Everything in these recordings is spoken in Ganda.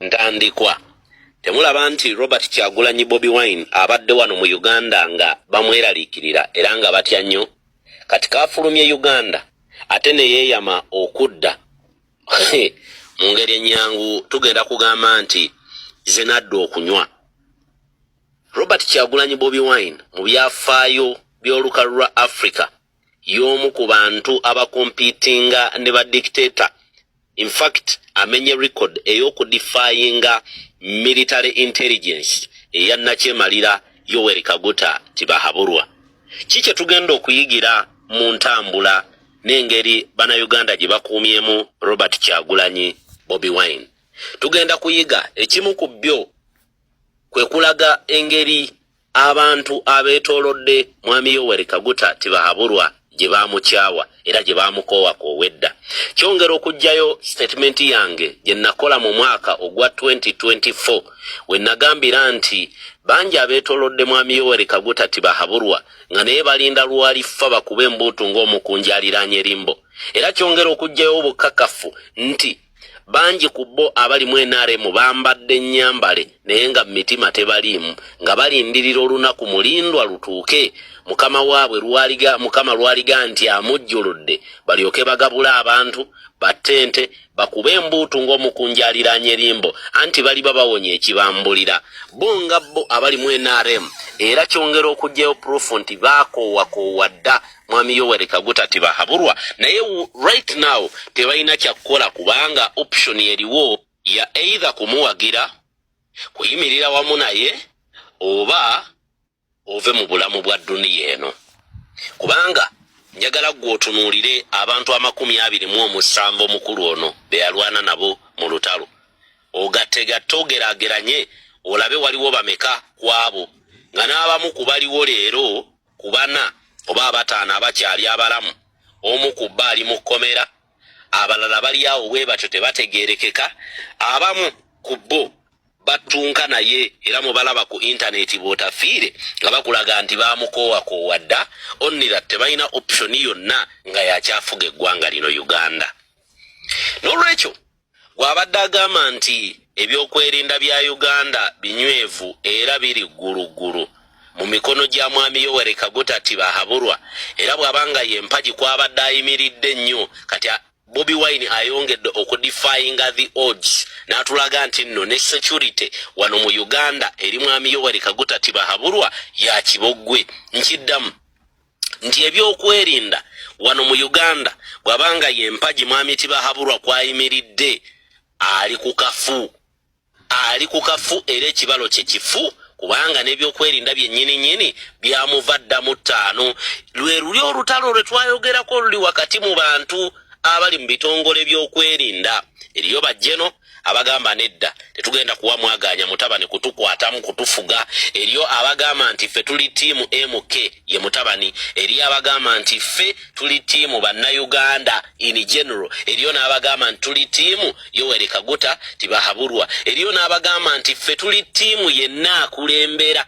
Ntandikwa. Temulaba nti Robert Kyagulanyi Bobi Wine abadde wano mu Uganda nga bamweraliikirira era nga batya nnyo? Kati kafulumye Uganda ate ne yeeyama okudda. Mu ngeri ennyangu tugenda kugamba nti zenadda okunywa. Robert Kyagulanyi Bobi Wine mu byafaayo by'olukalu lwa Africa y'omu ku bantu abakompitinga ne ba dictator. In fact, amenye record ey'okudefyinga military intelligence eya nakyemalira Yoweri Kaguta Tibuhaburwa. Ki kye tugenda okuyigira mu ntambula n'engeri Bannayuganda gye bakuumyemu Robert Kyagulanyi Bobi Wine? Tugenda kuyiga ekimu ku byo kwe kulaga engeri abantu abeetoolodde Mwami Yoweri Kaguta Tibuhaburwa gye baamukyawa era gye baamukoowakoowa edda. Kyongera okuggyayo statement yange gye nakola mu mwaka ogwa 2024, we nagambira nti bangi abeetoolodde Mwami Yoweri Kaguta Tibuhaburwa nga naye balinda lwalifa bakube embuutu ng'omukunja aliraanye erimbo. Era kyongera okuggyayo obukakafu nti bangi ku bo abali mu NRM bambadde nnyambale naye nga mu mitima tebaliimu, nga balindirira olunaku mulindwa lutuuke mukama waabwe lwaliga mukama lwaliga nti amujjuludde, balyoke bagabule abantu battente bakube embuutu ng'omukunja aliraanye erimbo, anti baliba bawonye ekibambulira bo nga bo abali mu NRM. Era kyongera okuggyayo proof nti baakoowakoowa dda Mwami Yoweri Kaguta Tibuhaburwa, naye right now tebalina kyakukola kubanga option eriwo ya either kumuwagira, kuyimirira wamu naye, oba ove mu bulamu bwa duniya eno. Kubanga njagala ggwe otunuulire abantu 27 omukulu ono be yalwana nabo mu lutalo, ogattegatte, ogeraageranye, olabe waliwo bameka ku abo nga n'abamu ku baliwo leero. Ku bana oba abataano abakyali abalamu, omu ku bba ali mu kkomera, abalala bali awo bwe batyo tebategeerekeka. Abamu ku bo batunka naye era mubalaba ku intaneti bw'otafiire nga bakulaga nti bamukoowakoowa dda, onnira tebalina option yonna nga yakyafuga eggwanga lino Uganda. N'olwekyo gw'abadde agamba nti ebyokwerinda bya Uganda binywevu era biri gguluggulu mu mikono gya Mwami Yoweri Kaguta Tibuhaburwa, era bw'aba nga ye mpagi kw'abadde ayimiridde ennyo, kati Bobi Wine ayongedde okudefyinga the odds n'atulaga nti nno ne security wano mu Uganda eri Mwami Yoweri Kaguta Tibuhaburwa ya kiboggwe. Nkiddamu nti ebyokwerinda wano mu Uganda, bw'abanga ye mpagi Mwami Tibuhaburwa kw'ayimiridde, ali ku kafu, ali ku kafu, era ekibalo kye kifu, kubanga n'ebyokwerinda byennyini nnyini byamuva dda mu ttaano. Lwe luli olutalo lwe twayogerako luli wakati mu bantu abali mu bitongole by'okwerinda. Eriyo bajjeno abagamba nedda, tetugenda kuwa mwaganya mutabani kutukwatamu kutufuga. Eriyo abagamba nti ffe tuli team MK ye mutabani. Eriyo abagamba nti ffe tuli team Bannayuganda in general. Eriyo n'abagamba nti tuli team Yoweri Kaguta Tibuhaburwa. Eriyo n'abagamba nti ffe tuli team yenna akulembera.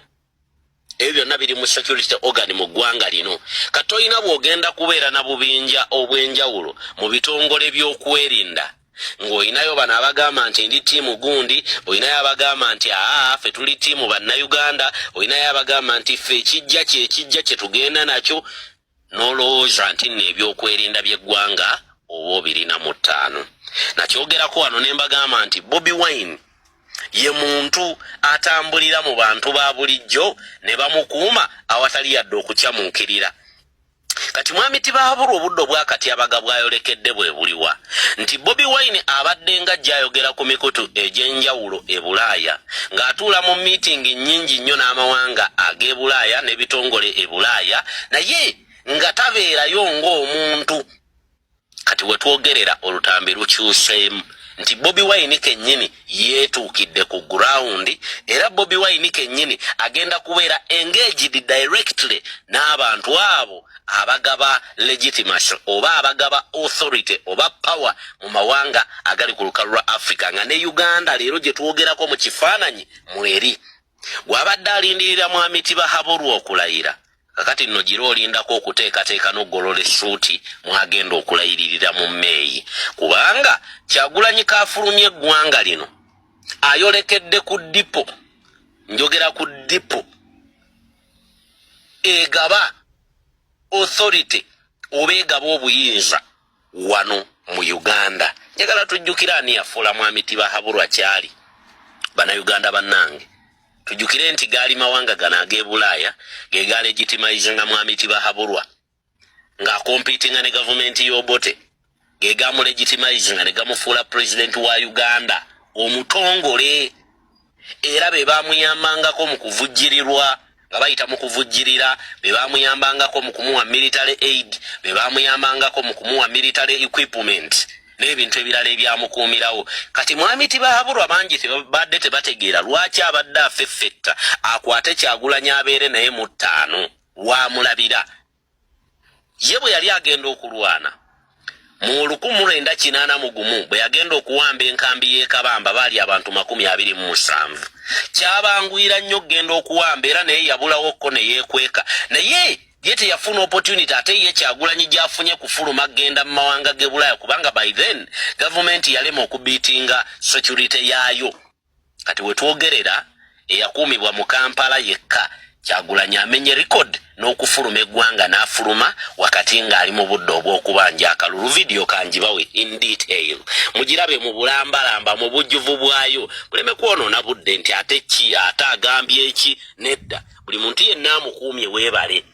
Ebyo byonna biri mu security organ mu ggwanga lino. Katoyina bw'ogenda kubeera na bubinja obw'enjawulo mu bitongole by'okwerinda, ng'olinayo bano abagamba nti ndi team gundi, olinayo abagamba nti aa, ffe tuli team Bannayuganda, olinayo abagamba nti ffe ekijja kyekijja kye tugenda nakyo, n'olowooza nti nno ebyokwerinda by'eggwanga oba obirina mu ttaano. Nakyogerako wano ne mbagamba nti Bobi Wine ye muntu atambulira mu bantu ba bulijjo ne bamukuuma awatali yadde okukyamuukirira. Kati Mwami Tibuhaburwa obudde obwakatyabaga bwayolekedde bwe buliwa nti Bobi Wine abadde nga ajja ku mikutu egy'enjawulo e Bulaaya, ng'atuula mu miitingi nnyingi nnyo n'amawanga ag'e Bulaaya n'ebitongole e Bulaaya, naye nga tabeerayo ng'omuntu. Kati we twogerera olutambi lukyuseemu nti Bobi Wine kennyini yeetuukidde ku ground, era Bobi Wine kennyini agenda kubeera engaged directly n'abantu abo abagaba legitimacy oba abagaba authority oba power mu mawanga agali ku lukalu lwa Africa, nga ne Uganda leero gye twogerako mu kifaananyi mweri. Gwabadde alindirira Mwami Tibuhaburwa okulayira, kakati nno gira olindako okuteekateeka n'okugolola essuuti mwagenda okulayiririra mu Meeyi, kubanga Kyagulanyi kafulumya eggwanga lino. Ayolekedde ku dipo, njogera ku dipo egaba authority oba egaba obuyinza wano mu Uganda. Njagala tujjukire ani yafuula Mwami Tibahaburwa kyali. Bannayuganda bannange, tujjukire nti gaali mawanga gano ag'ebulaaya ge galegitimizinga Mwami Tibahaburwa ng'akompitinga ne gavumenti y'Obote, ge gamulegitimizinga ne gamufuula pulezidenti wa Uganda omutongole. Era be bamuyambangako mu kuvujjirirwa, nga bayita mu kuvujjirira, be bamuyambangako mu kumuwa military aid, be bamuyambangako mu kumuwa military equipment n'ebintu ebirala ebyamukuumirawo. Kati Mwami Tibahaburwa bangi badde tebategeera lwaki abadde afeffetta akwate Kyagulanyi abeere naye mu ttaano. Wamulabira ye bwe yali agenda okulwana mu 1981, bwe yagenda okuwamba enkambi y'e Kabamba, baali abantu 27. Kyabanguyira nnyo okugenda okuwamba, era naye yabulawokko ne yeekweka, naye ye teyafuna opportunity ate ye Kyagulanyi gy'afunye kufuluma genda mu mawanga g'e Bulaaya, kubanga by then gavumenti yalema okubiitinga security yaayo. Kati wetwogerera, eyakuumibwa mu Kampala yekka Kyagulanyi amenye record n'okufuluma eggwanga, n'afuluma wakati ng'ali mu budde obw'okubanja akalulu. Vidiyo kangibawe in detail, mugirabe mu bulambalamba, mu bujjuvu bwayo, muleme kwonoona budde nti ate ki, ate agambye eki. Nedda, buli muntu yenna amukuumye weebale,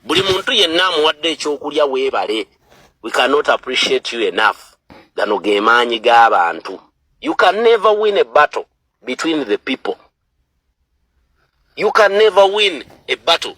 buli muntu yenna amuwadde ekyokulya weebale. We cannot appreciate you enough. Gano ge maanyi g'abantu. You can never win a battle between the people. You can never win a battle.